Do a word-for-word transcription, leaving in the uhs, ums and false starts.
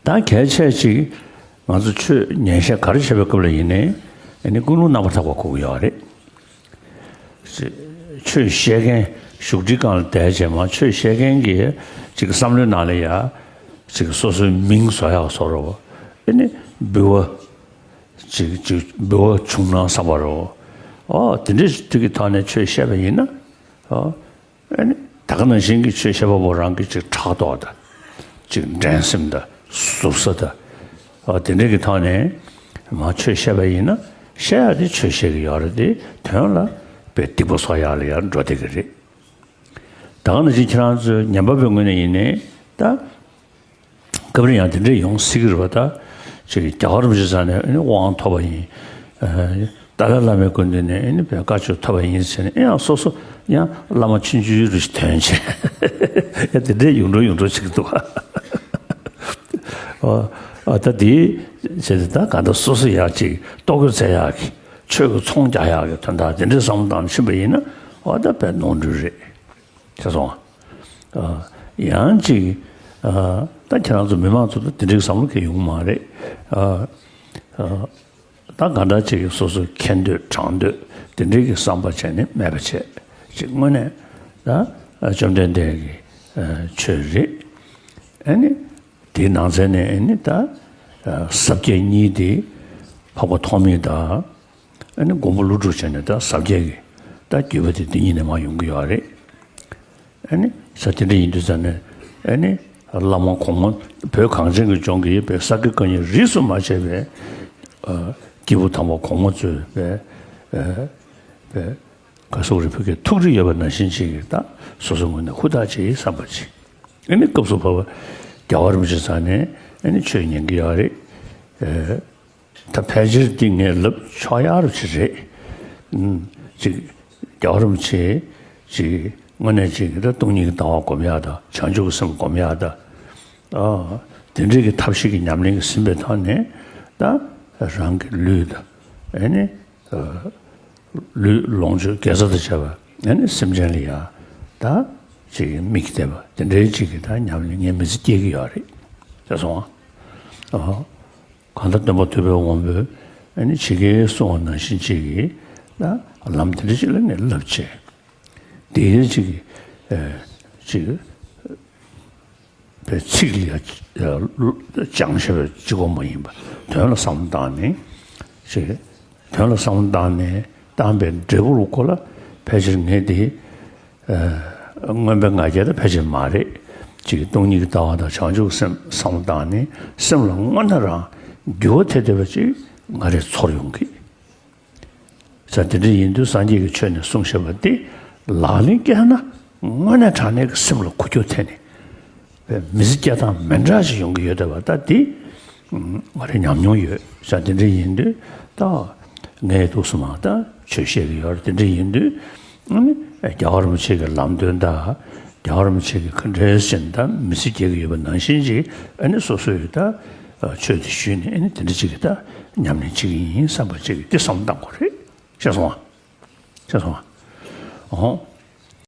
ད་གལ་ཆེ་ཅིག་ང་ཚོ་ཆོས་ཉན་བཤད་ག་རེ་བྱེད་པའི་སྐབས་ལ་ཡིན་ནའི་ཨ་ནི་ཀུན་སློང་རྣམ་པར་དག་པ་དགོས་ཀྱི་ཡོད་རེད། ཆོས་བཤད་མཁན་བཞུགས་ཁྲིའི་སྒང་ལ་བསྡད་བྱས་མ་ཆོས་བཤད་མཁན་གྱི་ཅིག་བསམ་བློའི་ནང་ལ་ཡ་ཅིག་སོ་སོའི་མིང་བཟོ་ཡག་བཟོ་རོགས། ཨ་ནི་འབུལ་བ་ཅིག་ཅིག་འབུལ་བ་བྱུང་ན་བསམ་པ་རོགས། ཨོ་དེ་འདྲའི་དུས་ཀྱི་ཐོག་ནས་ཆོས་བཤད་པ་ཡིན་ན་ཨོ། ཨ་ནི་ད་ག་ནང་བཞིན་གྱི་ཆོས་བཤད་པ་པོ་རང་གི་ཅིག་ཕྲག་དོག་དང་། ཅིག་འགྲན་སེམས་དང་ཟུར་ཟ་དང་། ཨ་དེ་འདྲའི་གི་ཐོག་ནས་མ་ཆོས་བཤད་པ་ཡིན་ན་བཤད་ཡག་དེ་ཆོས་བཤད་ཀྱི་ཡོད་རེད་དེ་དོན་ལ་དཔེ་སྡིག་པ་བཟོ་ཡག་ལ་ཡང་འགྲོ་བསྡད་ཀྱི་རེད། ད་ག་ནང་བཞིན་ཁྱེད་རང་ཚོའི་ཉན་པ་པོའི་ངོས་ནས་ཡིན་ནའི་ད། སྐབས་རེ་ཡང་དེ་འདྲས་ཡོང་སྲིད་ཀྱི་རེད་པ་ད། ཅིག་རྒྱལ་བ་རིན་པོ་ཆེ་རྩ་ནས་ཨ་ནི་དབང་ཐོབ་པ་ཡིན། ཨ་ཏཱ་ལའི་བླ་མའི་སྐུ་མདུན་ནས་ཨ་ནི་བཀའ་ཆོས་ཐོབ་པ་ཡིན་ཟེར་ནས་ཨེ་ཡང་སོ་སོ་ཡང་བླ་མ་ཆུང་ཆུང་རུ་ཞིག་ཐོན་བྱས། ཡང་དེ་འདྲས་ཡོང་འགྲོ་ཡོང་འགྲོ་བྱེད་ཀྱི་འདུག་ཨ། ཨ་ད་དེ་བྱས་ཏེ་ད་ག་འདྲ་སོ་སོ་ཡག་ཅིག་ལྟོ་གོས་འཚོལ་ཡག་གི་ཆོས་ཀྱི་ཚོང་རྒྱག་ཡག་གི་དོན་དག་དེ་འདྲས་བསམ་བློ་བཏང་ཕྱིན་པ་ཡིན་ན་ཨ་ད་དཔེ་ནོར་འཁྲུལ་རེད། ཤེས་སོང་ཨ། ཡང་ཅིག་ཨ་ད་ཁྱེད་རང་ཚོ་མི་མང་ཚོ་དེ་འདྲའི་བསམ་བློ་གང་ཡོང་མ་རེད། ཨ་ཨ་ད་ག་འདྲ་ཅིག་སོ་སོ་ཁེ་འདོད་དྲང་འདོད་དེ་འདྲའི་གི་བསམ་པ་བྱས་ནས་མེད་པ་བྱས་ཅིག་དངོས་གནས་ད་བཅོམ་ལྡན་འདས་ཀྱི་ཆོས་རེད། ཨ་ནི་དེའི་ནང་ཚན་ནས་ཨ་ནི་ད་ཟབ་རྒྱས་གཉིས་དེ་འཕགས་པ་ཐོགས་མེད་དང་། ཨ་ནི་མགོན་པོ་ཀླུ་སྒྲུབ་བྱས་ནས་ད་ཟབ་རྒྱས་ཀྱི་ད་བརྒྱུད་པ་དེ་འདི་གཉིས་ནས་མར་ཡོང་གི་ཡོད་རེད། ཨ་ནི་ས་དེ་འདྲ་ཡིན་དུས་ཙང་ནས་ཨ་ནི་བླ་མ་གོང་མ་བོད་གངས་ཅན་གྱི་ལྗོངས་ཀྱི་པའི་ས་དགེ་བཀའ་རྙིང་རིས་སུ་མ་ཆད་པའི་ཨ་སྐྱེས་བུ་དམ་པ་གོང་མ་གཙོས་པའི་ཨ་པའི་ག་སོག་རི་བོད་ཀྱི་ཐུགས་རེ་ཡོད་པ་ནང་བཞིན་ཅིག་གི་ད་སོ་སོ་ངོས་ནས་ཧུར་ཐག་བྱེད་བསམ་པ་ཅིག་ཨ་ནི་སྐབས་སུ་བབ་པ་རྒྱལ་བ་རིན་པོ་ཆེ་ཚང་ནས་ཨ་ནི་ཆོས་ཉན་གི་ཡོད་རེད། ཨ། ད་ཕལ་ཆེར་འདི་ངས་ལབ་ཆོག་ཡག་རུ་ཅིག་རེད། ཨུམ། ཅིག་རྒྱལ་བ་རིན་པོ་ཆེ་ཅིག་དངོས་གནས་ཅིག་ད་སྟོང་ཉིད་ཀྱི་ལྟ་བ་སྒོམ་ཡག་དང་བྱང་ཆུབ་ཀྱི་སེམས་སྒོམ་ཡག་དང་། ཨ། དེ་འདྲའི་གི་ཐབས་ཤེས་ཀྱི་ཉམས་ལེན་གྱི་ཟིན་པའི་ཐོག་ནས་ད་རང་གི་ལུས་དང་ཨ་ནི་ལུས་ལོངས་སྤྱོད་དགེ་རྩ་དང་བཅས་པ་ཨ་ནི་སེམས་ཅན་ལ་ཡ་ད་ཅིག་དམིགས་བསྡད་པ་དེ་འདྲའི་ཅིག་གི་ད་ཉམས་ལེན་ངས་མི་ཚེ་སྐྱེལ་གི་ཡོད་རེད་ཟེར་སོང་ཨ། ཨ། གང་ལྟར་སྟོན་པ་ཐུབ་པའི་དབང་པོས་ཨ་ནི་ཇི་སྐད་གསུངས་པ་ནང་བཞིན་ཅིག་གིས་ལ་ལམ་དེ་འདྲ་ཅིག་ལ་ནི་བསླབ་བྱས། དེ་ཡིན་ཅིག་གིས་ཨ་ཅིག་པའི་ཚིག་ལ་ཡ་སྦྱང་བྱས་པའི་གཅིག་པོ་མ་ཡིན་པ་དོན་ལ་བསམ་བློ་བཏང་ནས་ཅིག་དོན་ལ་བསམ་བློ་བཏང་ནས་བཏང་པའི་འབྲས་བུ་ལ་གོ་ལ་ཕལ་ཆེར་ངས་དེ། ཨ། མངོན་པའི་ང་རྒྱལ་དང་ཕལ་ཆེར་མ་རེད། ཅིག་སྟོང་ཉིད་ཀྱི་ལྟ་བ་དང་བྱང་ཆུབ་སེམས་བསམ་བློ་བཏང་ནས་སེམས་ལ་དངོས་གནས་རང་འགྱུར་བ་ཐེབས་བསྡད་པ་ཅིག་ང་རའི་ཚོར་ཡོང་གི། ས་དེ་འདྲ་ཡིན་དུས་སངས་རྒྱས་ཀྱི་ཆོས་ནས་གསུངས་བཞག་པ་འདི་ལག་ལེན་བཀལ་ན་དངོས་གནས་དྲང་གནས་ཀྱི་སེམས་ལ་འགུལ་སྐྱོད་ཐེབས་ནས། མི་ཚེ་སྐྱེལ་སྟངས་མི་འདྲ་ཞིག་ཡོང་གི་ཡོད་བསྡད་པ་ད་འདི་ང་རའི་ཉམས་མྱོང་ཡོད་ཤག་དེ་འདྲ་ཡིན་དུས་ད་ངས་འདུག་སེ་མ་ད་ཆོས་བཤད་ཀྱི་ཡོད་རེད། དེ་འདྲ་ཡིན་དུས་ཨ་ནི་རྒྱལ་བ་རིན་པོ་ཆེ་གི་ལམ་སྟོན་ད་རྒྱལ་བ་རིན་པོ་ཆེ་གི་ག་འདྲ་ཞིག་ད་མི་ཚེ་སྐྱེལ་གི་ཡོད་པ་ནང་བཞིན་ཅིག་ཨ་ནི་སོ་སོ་ཡི་ད་ཆོས་དེ་ཞུས་ནས་ཨ་ནི་དེ་འདྲ་ཅིག་གི་ད་ཉམས་ལེན་བྱེད་ཀྱི་ཡིན་བསམ་པ་ཅིག་གི་དེ་བསམ་བློ་བཏང་དགོས་རེད། ཤེས་སོང་ཨ། ཤེས་སོང་ཨ། ཨོ།